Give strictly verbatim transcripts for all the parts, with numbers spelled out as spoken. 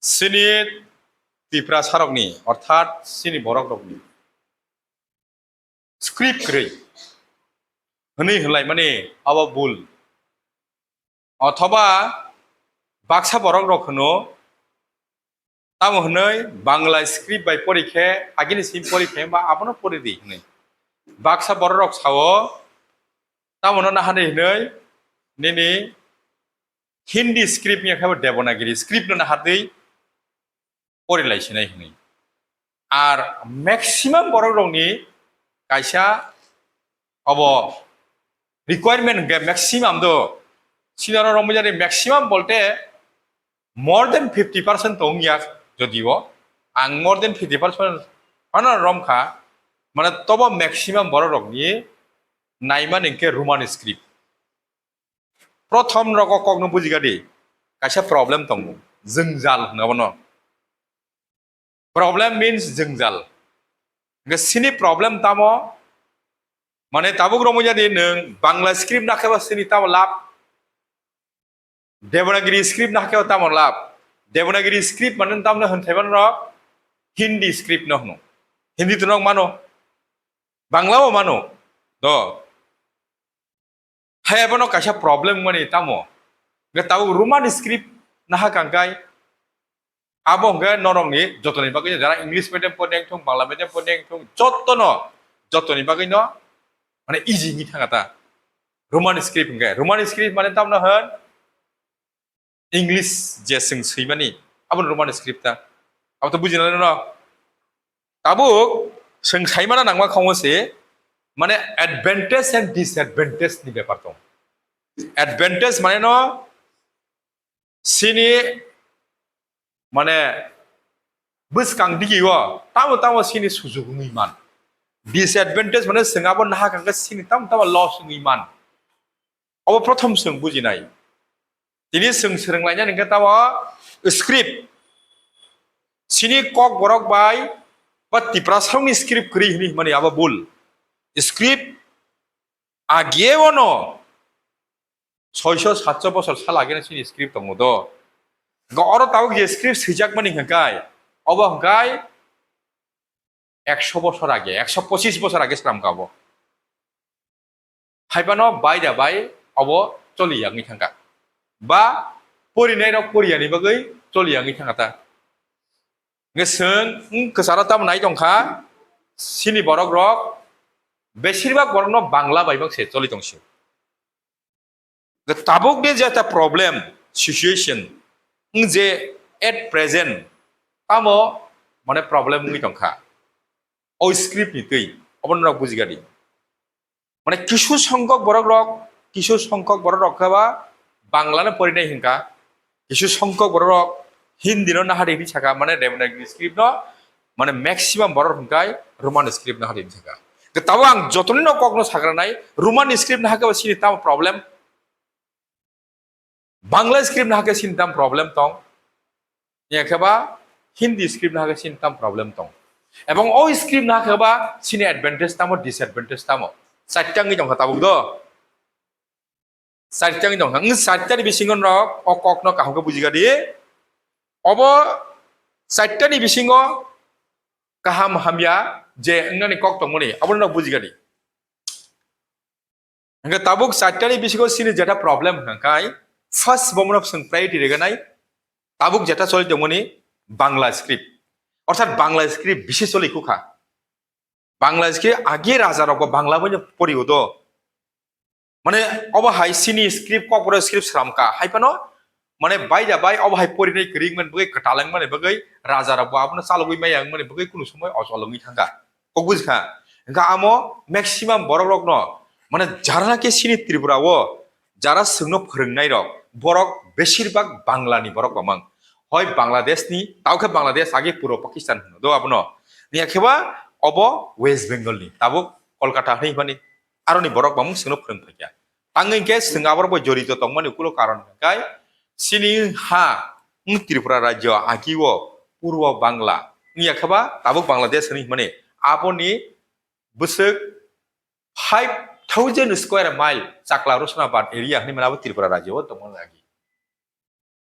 Chini Tiprasarokni, orthat chini borokrokni script kwrwi hwnwi hwnlaimani abo bul. Othoba baksa borokrok hwno, tamo hwnwi Bangla script bai pori khe, agini simi pori khe, ba abono pori di hwnwi. Baksa borokrok sao, tamo no nahardi hwnwi, nini Hindi script ni khe Devanagiri script no nahardi, pori lai sinai hwnwi. Ar maximum borokrokni kaisa abo requirement hwnkhe maximum do. Sinaro romwi jani maximum bolte more than fifty percent to wngya jodio. Ang more than fifty percent phano romkha. Mane tobo maximum borokrokni naimani hwnkhe Roman script. Prothom rogo kokno bujigadi, kaisa problem tongo, jwngjal hwnna bono. Problem means jwngjal. Hwnkhe sini problem tamo? Mane tabuk romwi jadi nwng Bangla script nakheba sini tamo lab, Devanagiri script nakheba tamo lab. Devanagiri script mane tamno hwnthai mano rok Hindi script no hwno. Hindi to nok mano, Bangla bo mano. Do. Hai abono kaisa problem wngmani tamo? Hwnkhe tabuk Roman script naha kangkai, abo hwnkhe norokni jotoni bagwi jara English medium pori wngthung, Bangla medium pori wngthung, jotono, jotoni bagwino mane easy wngwi thangkha ta. Roman script hwnkhe, Roman script mane tamno hwn English je chwng swimani, abo Roman script ta. Abo to bujina nang no. Tabuk chwng saimana nangma khaungo se, mane advantage and disadvantage ni bepar tong. Advantage mane no sini mane bwskang digi o tamo tamo sini sujug wngwi man. Disadvantage mane chwng abo naha kangkhe sini tamo tamo loss wngwi man. Obo prothom chwng bujinai. Tini chwng swrwnglainani hwnkhe tamo script. Sini kokborok bai ba Tiprasarokni script kwrwi hwnwi hwnmani abo bul. Script age ono soiso satso bosor sal ageno sini script tongo do. Hwnkhe oro tabuk je script swijakmani hwnkhe obo hwnkhe ekso bosor age, ekso pochis bosor age swnamkha obo. Haibano bai da bai obo choli yangwi thangkha. Ba porinai rok poriya ni bagwi choli yangwi thangkha ta. Hwnkhe chwng wng kwcharo tamo nai tongkha, sini borok rok, besirbak borok no Bangla bai bak se choli tong sio. Tabuk ni jeta problem, situation, wng je at present tamo mane problem wngwi tongkha. O script ni twi, obo norok bujigadi. Mane kisu songkok borok rok, kisu songkok borok rok khe ba Bangla no porinai hwnkha, kisu songkok borok rok Hindi no nahari hinwi sakha, mane Devanagiri script no, mane maximum borok rok hwnkhe Roman script nahari hinwi sakha. Tabuk ang jotoni no kok no sagranai, Roman script nahakhe ba sini tamo problem? Bangla script nahakhe sini tam problem tong, ya khe ba Hindi script nahakhe sini tam problem tong, ebong o script nahakhe ba sini advantage tamo disadvantage tamo, chaita wngwi tongkha tabuk do. Chaita wngwi tongkha, wng chaita ni bisingo norok o kok no kaham khe bujigadi. Obo chaita ni bisingo kaham hamya je wngnani kok tongmani abo norok bujigadi. Hwnkhe tabuk chaita ni bisingo chini jeta problem hwnkhe first bomono chwng priority reganai, tabuk jeta choli tongmani Bangla script, orthat Bangla script bisi choli khukha. Bangla script agi raja rok bo Bangla bai no pori o do. Mane obo hai chini script kokborok script sramkha hai phano mane bai da bai obo hai porinai kwrwi wngmani bagwi kwtal wngmani bagwi raja rok bo abono chalogwi maya wngmani bagwi kunu somoi ochol wngwi thangkha. Kok bujikha? Hwnkhe amo maximum borok rokno, mane jara khe chini Tripura o jara chwngno phwrwngnairok, borok besirbak Bangla ni borok bamang. Hoi Bangladesh ni, tao khe Bangladesh age puro Pakistan hwno do abono. Niya khe ba obo West Bengal ni, tabuk Kolkata hwnwi mani aroni borok bamang chwngno phwrwng phaikha. Tangwi khe chwng aborok bai jorito tongmani ukulo karon hwnkhe chini ha wng Tripura rajyo agi o purbo Bangla wngya khe ba tabuk Bangladesh hwnwi hwnmani aboni bwswk five thousand square mile chakla Rosnabad area hwnwi mani abo Tripura rajyo o tongmani agi.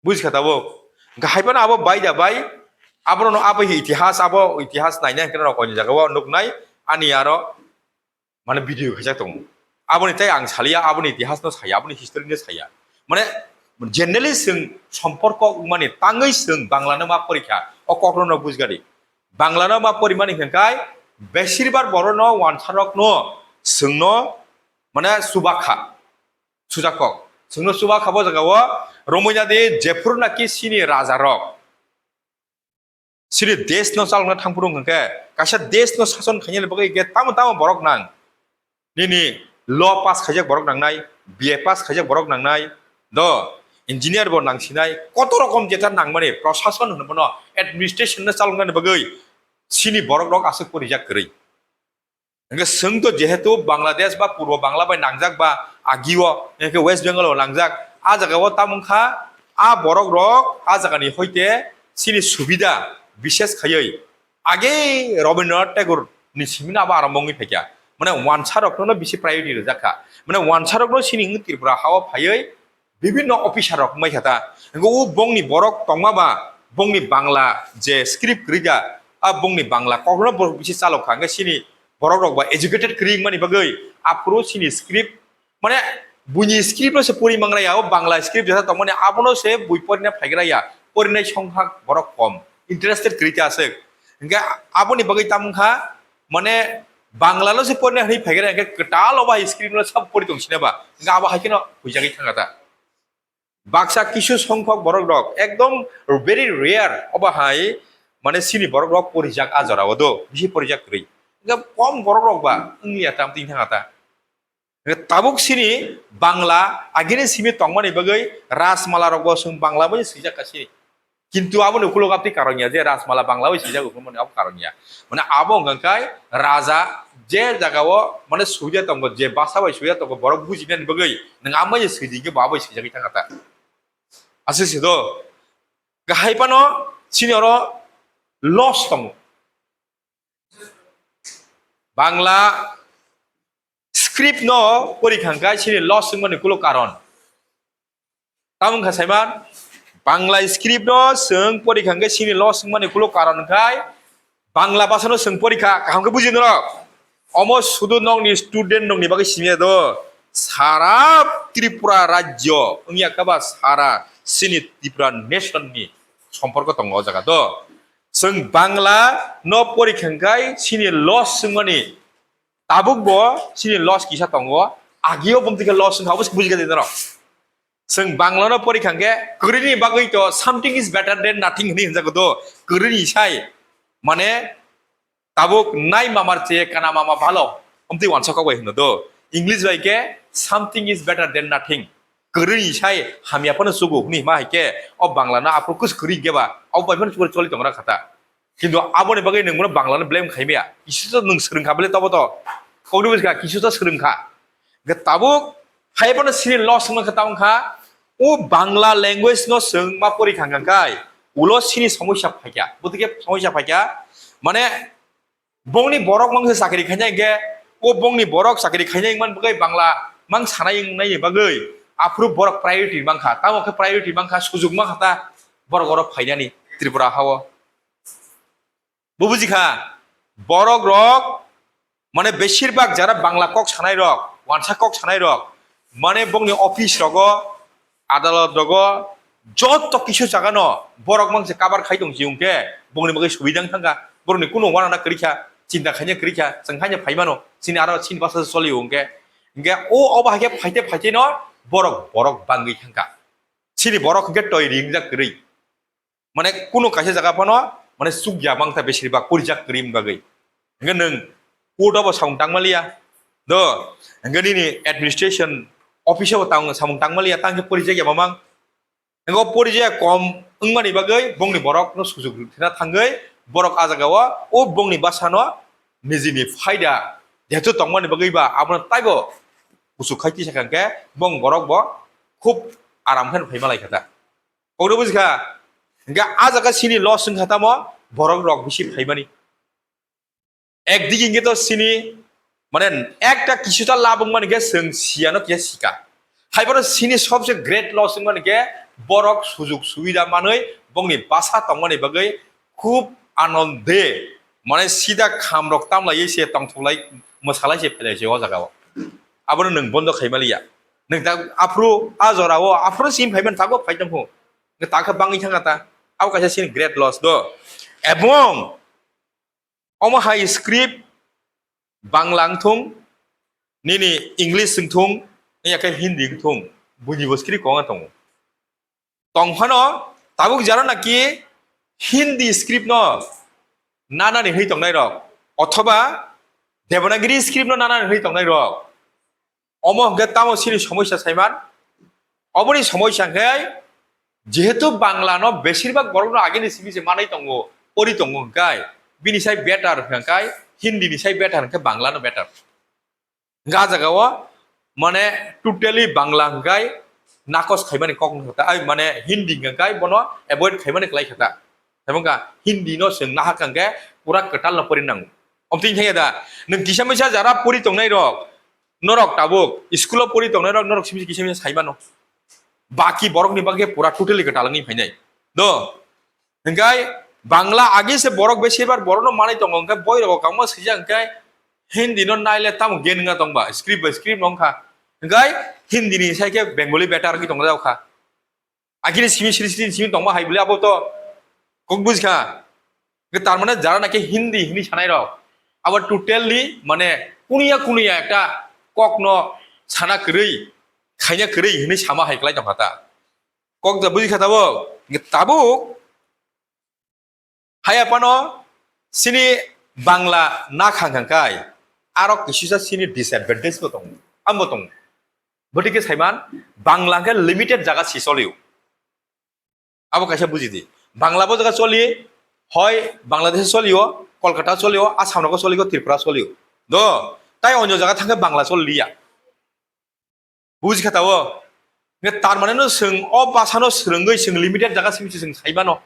Bujikha tabuk? Hwnkhe hai phano abo bai da bai, abono abo itihas, abo itihas naina hwnkhe norok koini jagao nuknai, ani aro mane video khaijak tongo. Aboni tei ang saliya, aboni itihas no saya, aboni history no saya. Mane generally chwng somporko wngmani tangwi chwng Bangla no ma porikha, o kokno no bujgadi. Bangla no ma porimani hwnkhe besirbar borok no wansarok no chwng no mane chubakha, sujakok. Chwng no chubakha bo jagao romwi nadi jephuru naki chini raja rok. Chini desh no chalokna thangphuru hwnkhe kaisa desh no sason khainani bagwi hwnkhe tamo tamo borok nang. Nini law pass khaijak borok nangnai, B A pass khaijak borok nangnai, do engineer bo nangsinai, koto rokom jeta nangmani prosason hwnwi bono administration no chaloknani bagwi chini borok rok aswk porijak kwrwi. Hwnkhe chwng to jehetu Bangladesh ba Purbo Bangla bai nangjak ba agio, hwnkhe West Bengal o nangjak, a jaga o tamo wngkha, a borok rok a jaga ni hoite chini subida bishes khaiwi age Rabindranath Tagore ni simi no abo arambo wngwi phaikha. Mane wansa rok no bisi priority rijak kha. Mane wansa rok no chini wng Tripura ha o phaiwi bibinno officer rok wngbai kha ta. Hwnkhe o bongni borok tongma ba bongni Bangla je script kwrwi kha, a bongni Bangla kokno borok bisi chalok kha. Hwnkhe chini borok rok ba educated kwrwi wngmani bagwi aphuru chini script, mane buini script no se pori mangra ya, o Bangla script jesa tongmani abono se bui porina phaigra ya, porinai songha borok kom, interested kwrwi ta aswk. Hwnkhe aboni bagwi tamo wngkha, mane Bangla no se porina hwnwi phaigra ya, hwnkhe kwtal o ba script no sab pori tong sina ba, hwnkhe abo hai kheno huijagwi thangkha ta. Baksa kisu songkhok borok rok ekdom very rare obo hai, mane chini borok rok porijak a jora o do, bisi porijak kwrwi. Hwnkhe kom borok rok ba wngya tam twi thangkha ta. Hwnkhe tabuk chini Bangla agini simi tongmani bagwi Rajmala rok bo chwng Bangla bai swijak kha chini. Kintu aboni ukulok aboni karon ya je Rajmala Bangla bai swijak, ukulok mani abo karon ya. Mane abo hwnkha khe raja je jaga o mane suida tongo, je basa bai suida tongo, borok bujinani bagwi nwng amai swijak khe bo abo swijagwi thangkha ta. Aswk se do. Gahai phano chini oro loss tongo. Bangla script no pori kha hwnkhe chini loss wngmani ukulok karon. Tamo wngkha saiman, Bangla script no chwng pori kha hwnkhe chini loss wngmani ukulok karon hwnkhe Bangla basa no chwng pori kha, kaham khe buji norok. Omo sudu nokni student nokni bagwi simi do. Sara Tripura rajyo wngya khe ba sara chini Tripura nation ni somporko tongo o jaga do. Chwng Bangla no pori kha hwnkhe chini loss wngmani, tabuk bo chini loss kisa tongo, agio bumtwi khe loss wngkha, obo se buji kha de norok. Chwng Bangla no pori kha hwnkhe kwrwini bagwi to something is better than nothing hwnwi hwnjago do. Kwrwini sai mane tabuk nai mamar che kana mama bhalo, omtwi wansa kok bai hwno do. English bai khe something is better than nothing. Kwrwini sai hamya phano chugo hwnwi hima hai khe o Bangla no aphuru kus kwrwi hwnkhe ba abo bai phano chukuri choli tongra kha ta. Kintu aboni bagwi nwng bono Bangla no blame khai maya. Kisu to nwng swrwng kha bele tobo to. Kokni bwswk kisu to swrwng kha. Hwnkhe tabuk hai bono chini loss wngkha ta wngkha. O Bangla language no chwng ma pori kha hwnkha khai. Ulo chini somosya phaikha. Bwtwi khe somosya phaikha. Mane bongni borok mangsa chakri khainai hwnkhe o bongni borok chakri khainai wngmani bagwi Bangla mang sanai wngnaini bagwi aphuru borok priority mankha. Tamo khe priority mankha, sujuk mankha ta borok oro phainani Tripura ha o. Bo buji kha, borok rok, mane, besir bak jara Bangla kok sanai rok, wansa kok sanai rok, mane, bongni office rogo, adalot rogo, joto kisu jaga no borok mang se cover khai tong si hwnkhe, bongni bagwi subida wng thangkha, borokni kunu uanana kwrwi kha, chinta khaina kwrwi kha, chwng haino phai mano, chini aro chini basa se choli hwnkhe, hwnkhe o, obo hai khe phaite phaite no borok, borok bangwi thangkha, chini borok hwnkhe toi ringjak kwrwi. Mane kunu kaisa jaga phano mane chukya mangkha besir bak porijak kwrwi bagwi. Hwnkhe nwng court o bo samung tangmaliya. Do, hwnkhe nini administration office o bo tang-, samung tangmaliya, tang khe porijak ya mamang. Hwnkhe o porijak kom wngmani bagwi bongni borok no sujuk rwna thangwi borok a jaga o, o bongni bwsa no nijini phaida jehetu tongmani bagwi ba abono taibo kuchuk khai tisa kha hwnkhe bong borok bo khub aram khe phai malai kha ta. Kokno buji kha? Hwnkhe a jaga chini loss wngkha tamo borok rok bisi phaimani. Ekdigi hwnkhe to chini, mane, ekta kisuta lab wngmani khe chwng siyano khe sika. Haiphano chini sobse great loss wngmani khe borok sujuk subida manwi bongni basa tongmani bagwi khub anonde, mane sida khamrok tamlaiwi se tongthoklai mwsalai se phailai se o jagao. Abono nwng bondo khaimaliya. Nwng ta aphuru a jorao aphuru simi phaiman tago phai tongkhu. Nwng ta khe bangwi thangkha ta. Abo kaisa sini great loss do. Ebong omo hai script Bangla wngthung, nini English wngthung, yakhe Hindi wngthung, buini bo script kwbangma tongo. Tongphano tabuk jara naki Hindi script no nanani hwnwi tongnai rok, othoba Devanagiri script no nanani hwnwi tongnai rok. Omo hwnkhe tamo sini somosya saiman? Oboni somosya hwnkhe jehetu Bangla no besirbak borok no agini simi se manai tongo, pori tongo hwnkhe bini sai better hwnkhe Hindi ni sai better hwnkhe Bangla no better. Hwnkhe a jaga o mane totally Bangla hwnkhe nakos khaimani kok wngkha ta, ai mane Hindi hwnkhe bono avoid khaimani kwlai kha ta. Tamo wngkha Hindi no chwng nahak hwnkhe pura kwtal no pori nango. Omtwi wngkha da, nwng kisa misa jara pori tongnai rok, norok tabuk school o pori tongnai rok norok simi kisa misa sai mano. Baki borok ni bagwi pura totally kwtal wngwi phainai. Do, hwnkhe Bangla agi se borok besirbak borok no manai tongo, hwnkhe boi rogo kangma swijak hwnkhe Hindi no naile tamo gen wngya tongba, script by script no wngkha. Hwnkhe Hindi ni sai khe Bengali better wngwi tongjak kha. Agini simi siri siri simi tongma hai bole abo to kok bujkha. Hwnkhe tar mane jara naki Hindi hwnwi sanai rok, abo totally mane kunuya kunuya ekta kok no sana kwrwi, khaina kwrwi hwnwi sama hai kwlai tongkha ta. Kok da bujikha tabuk. Hwnkhe tabuk Haiya phano sini Bangla na khang khang kai, aro kisisa sini disadvantage bo tongo, ambo tongo. Bwtwi khe saiman, Bangla khe limited jaga si solio. Abo kaisa buji di. Bangla bo jaga soli, hoi Bangladesh solio, Kolkata solio, Assam rogo solio, Tripura solio. Do, tai onyo jaga thangkhe Bangla soliya. Bujikha tao. Nge tar mane no chwng o basa no swrwngwi chwng limited jaga simi se chwng sai mano.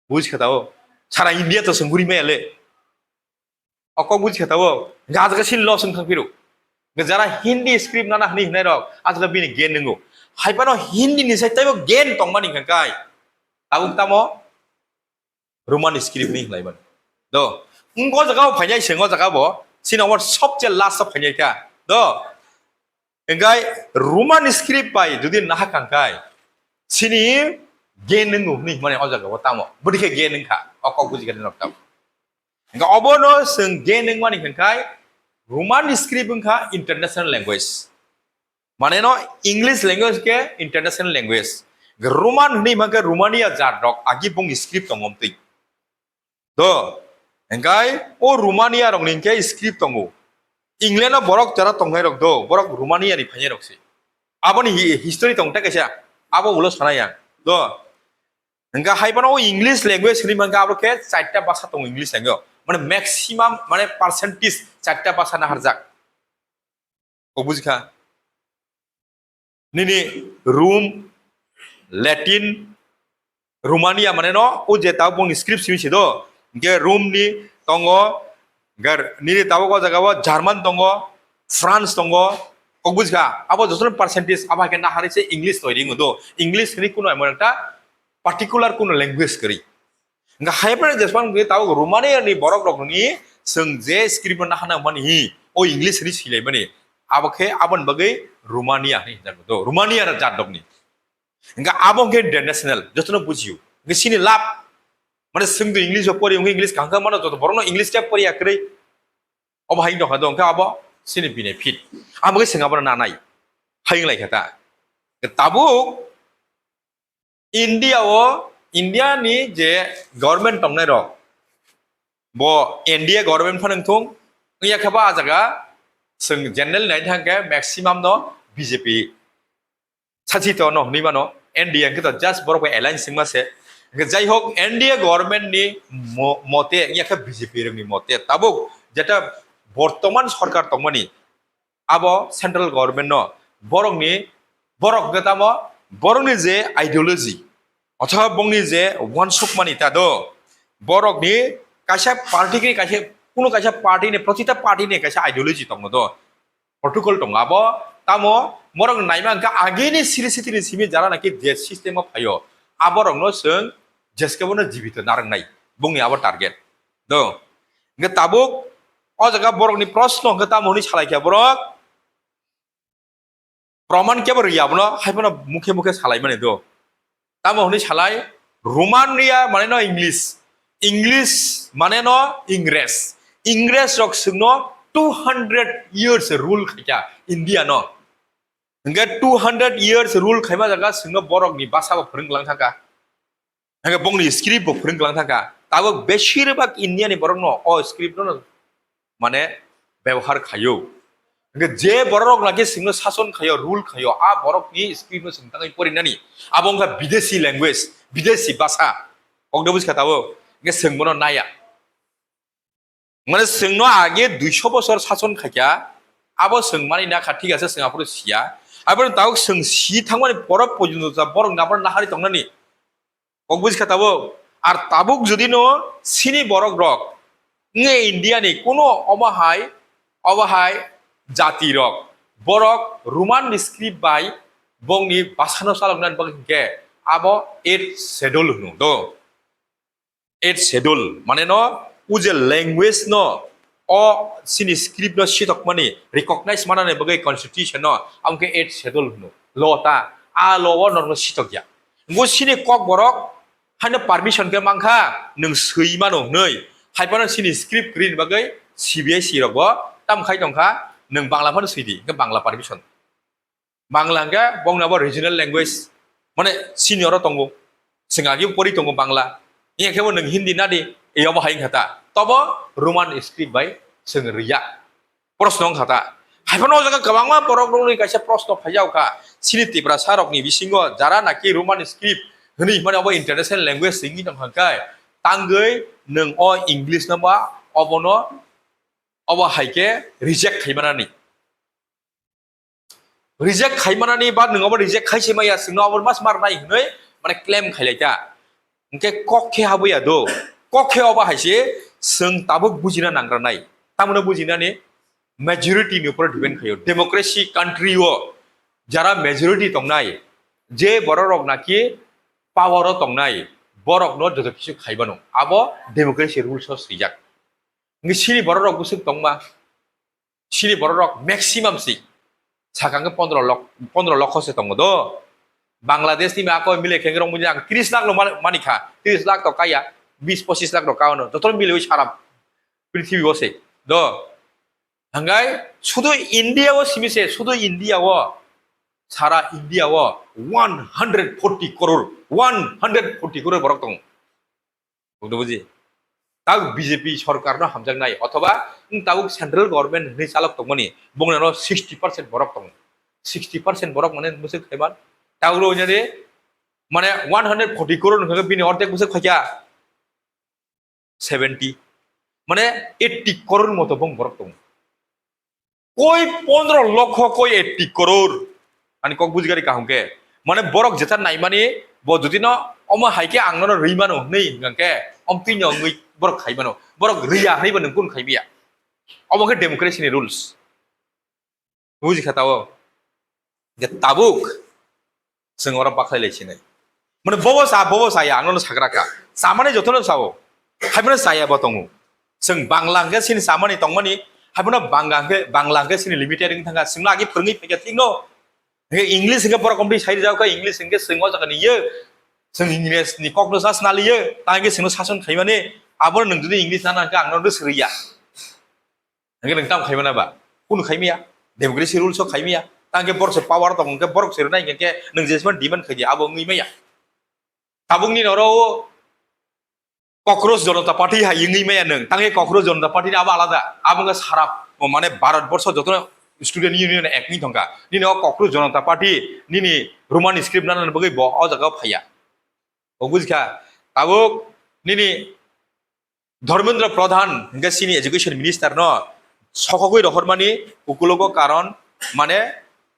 Bujikha tao. Sara India to chwng guri maya le. O kok bujikha tao. Nge a jaga sini lo chwng thang phiro. Nge jara Hindi script nana hwnwi hwnai rok, a jaga bini gen nwngo. Hai phano Hindi ni sai taibo gen tongmani hwnka kai. Tabuk tamo Roman script ni hwnlaimani. Do. Wng o jaga o phainai se, o jaga bo. Sini omo sobse last o phainai kha. Do. Engkai Roman script bai jodi naha kangkai, sini gen nwngo hwnwi hwnmani o jaga o tamo. Bwdikhe gen wngkha. O kok bujikha norok tamo. Engka obono chwng gen wngmani hwnkai Roman script wngkha international language. Mane no English language ke international language. Roman hwnwi hwnkhe Romania jat rok agi bong script tongo mtwi. Do, engkai o Romania rok ni hwnkhe script tongo. England o borok jara tongnai rok do, borok Romania ni phainai rok se. Aboni hi-, history tong ta kaisa, abo ulo sana yang. Do, engka hai phano o English language hwnwi hwnkhe abo khe chaita basa tongo English language. Mane maximum, mane percentage chaita basa naharjak. Kok bujikha? Nini Rome, Latin, Romania mane no, o je tabuk bongni script simi si do. Hingke Rome ni tongo, hingke nini tabuk o jaga o German tongo, France tongo, kok bujikha? Abo jotono percentage abo hai khe naharwi se English toiri wngo do. English hwnwi kuno emon ekta particular kuno language kwrwi. Hingke hai phano jespan hingke tabuk Romania ni borok rok ni chwng je script no nahana mani hi, o English hwnwi swilaimani, abo khe aboni bagwi Romania hwnwi hinjago do, Romania ni jat rok ni. Hingke abo hingke international, jotono bujio. Hingke sini lab, mane chwng do English o pori, hingke English kaham khe mano, joto borok no English khe pori ya kwrwi. Obo hai wngkha do, hingke abo sini benefit. Abo khe chwng abono nanai. Hai wng lai kha ta. Tabuk India o, India ni je government tongnai rok, bo N D A government phano wngthung, wngya khe bo a jaga chwng general nai thang khe maximum no B J P sachi to no hwnwi mano, N D A hwnkhe to just borok bai alliance wngma se. Hwnkhe jai hok N D A government ni mo-, mote wngya khe B J P rok ni mote tabuk jeta bortoman sorkar tongmani, abo central government no borokni, borok hwnkhe tamo borokni je ideology othoba bongni je uansukmani ta do, borokni kaisa party ni kaisa, kuno kaisa party ni, protita party ni kaisa ideology tongo do, protocol tongo. Abo tamo borok naima hwnkhe agini siri sitini simi jara naki je system o phaio, Aborokno chwng jeskebono jibito narwknai, bongni abo target. Do. Hwnkhe tabuk o jaga borokni proshno hwnkhe tamo hwnwi salaikha borok? Proman kebo rwya abono, hai phano mukhe mukhe salaimani do. Tamo hwnwi salai, Roman rwya mane no English, English mane no Ingres, Ingres rok chwngno two hundred years rule khaikha India no. Hwnkhe two hundred years rule khaima jaga chwngno borokni basa bo phwrwng lang thangkha. Hwnkhe bongni script bo phwrwng lang thangkha. Tabuk besirbak India ni borokno o script no mane bebohar khaio. Hwnkhe je borok rok naki chwngno sason khaio, rule khaio, a borokni script no chwng tangwi porinani. Abo wngkha bidesi language, bidesi basa. Kokno buji kha tabuk. Hwnkhe chwng bono naya. Mane chwngno age duiso bosor sason khaikha, abo chwng mani nakha, thik ase, chwng aphuru siya. Aboni tabuk chwng si thangmani borok porjonto ta borok nabor nahari tongnani. Kok buji kha tabuk? Ar tabuk jodi no sini borok rok, nge India ni kuno obo hai, obo hai jati rok, borok Roman script bai bongni basa no chaloknani bagwi hwnkhe abo eighth schedule hwno do. Eighth schedule, mane no, o je language no, o sini script no sitokmani, recognize manani bagwi constitution no, amo khe eighth schedule hwno, law ta, a law o norokno sitokya. Bo sini kok borok, haino permission khe mankha, nwng swi mano hwnwi, hai phano sini script kwrwini bagwi C B S E rok bo, tam khai tongkha, nwng Bangla phano swi di, hwnkhe Bangla permission. Bangla hwnkhe bongni abo regional language, mane sini oro tongo, chwng agi pori tongo Bangla, iya khe bo nwng Hindi nadi, e obo hai wngkha ta, tobo Roman script bai chwng rwya, proshno wngkha ta. Hai phano o jaga kwbangma borok rokni kaisa proshno phaiya kha, chini Tiprasa rokni bisingo jara naki Roman script hwnwi himani obo international language wngwi tongkha khe, tangwi nwng o English no ba obono obo hai khe reject khaimanani. Reject khaimanani ba nwng obo reject khai se maya, chwngno abo mas mar nai hwnwi mane claim khailai ta. Hwnkhe kok khe habuya do. Kok khe obo hai se chwng tabuk bujina nangra nai. Tamoni bujinani majority ni upor depend khaio. Democracy country o jara majority tongnai, je borok rok naki power o tongnai, borok no joto kisu khaibano. Abo democracy rules o swijak. Hwnkhe sini borok rok bwswk tongma? Sini borok rok maximum si sakang khe pondro lok, pondro lokho se tongo do. Bangladesh ni ako mile khe rong mujang tris lakh no mani kha, tris lakh to kaya, bis pochis lakh rok kaya no, joto mile wi sara prithibi o se do. Hwnkhe sudu India o simi se, sudu India o, sara India o one hundred forty crore, one hundred forty crore borok tongo. Buji? Tabuk B J P sorkar no hamjaknai, othoba wng tabuk central government hwnwi chalok tongmani, bongni ano sixty percent borok tongo. Sixty percent borok mane bwswk khaiman. Tabuk rw jani mane one hundred forty crore hwnkhe bini ordek bwswk khaikha seventy. Mane eighty crore moto bong borok tongo. Koi pondro lokho, koi eighty crore. Ani kok bujigari kaham khe. Mane borok jeta naimani, bo jodi no omo hai khe ang nono rwi mano hwnwi hwnkha khe, om twi no wngwi borok khai mano. Borok rwya hwnwi bo nwng kun khai biya. Omo khe democracy ni rules. Buji kha tao. Je tabuk. Chwng oro bakhlai lai sinai. Mane bobo sa, bobo saya, ang nono sagra kha. Samani jotono sao. Haibano saya bo tongo. Chwng Bangla hwnkhe sini samani tongmani, haibano Bangla hwnkhe, Bangla hwnkhe sini limited wng thangkha. Chwngno agi phwrwngwi phaikha thikno. Hwnkhe English hwnkhe borok komtwi sai rijak kha, English hwnkhe chwng o jaga ni yo. Chwng English ni kokno sa swnaliyo. Ta hwnkhe chwngno sason khaimani. Abono nwng jodi English nana hwnkhe ang nono swrwi ya. Hwnkhe nwng tamo khaimana ba? Kunu khaimiya? Democracy rules o khaimiya? Tangkhe borok se power tong, hwnkhe borok se rwnai, hwnkhe nwng jesman demand khaidi, abo wngwi maya. Tabukni noro o Cockroach Janata Party hai wngwi maya nwng. Tangkhe Cockroach Janata Party ni abo alada. Abo wngkha sara, o mane Bharat Borsho jotono Student Union Act wngwi tongkha. Nini o Cockroach Janata Party, nini Roman script nana bagwi bo o jaga o phaiya. O bujikha. Tabuk nini Dharmendra Pradhan hwnkhe chini education minister no sokhogwi rohormani ukulogo karon mane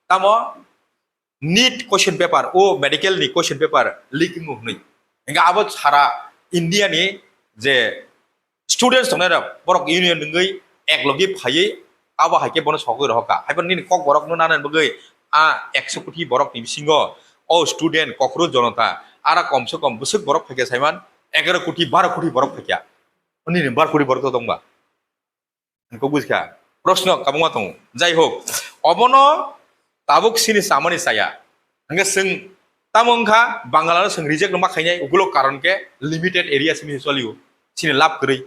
tamo NEET question paper o medical ni question paper leak wngo hwnwi. Hwnkhe abo sara India ni je students tongnai rok borok union wngwi eklogi phaiwi abo hai khe bono sokhogwi rohorkha. Haiphano nini kok borok no nana bagwi a ekso koti borok ni bisingo o student Cockroach Janata Ara kom se kom bwswk borok phaikya saiman, egaro koti, baro koti borok phaikya. Nini baro koti borok to tongba. Ang kok bujkha. Proshno kabangma tongo. Jai hok, obono tabuk sini samani saya. Hingke chwng tamo wngkha, Bangla no chwng reject no ma khainai, ugulo karon khe limited area simi solio. Chini lab kwrwi.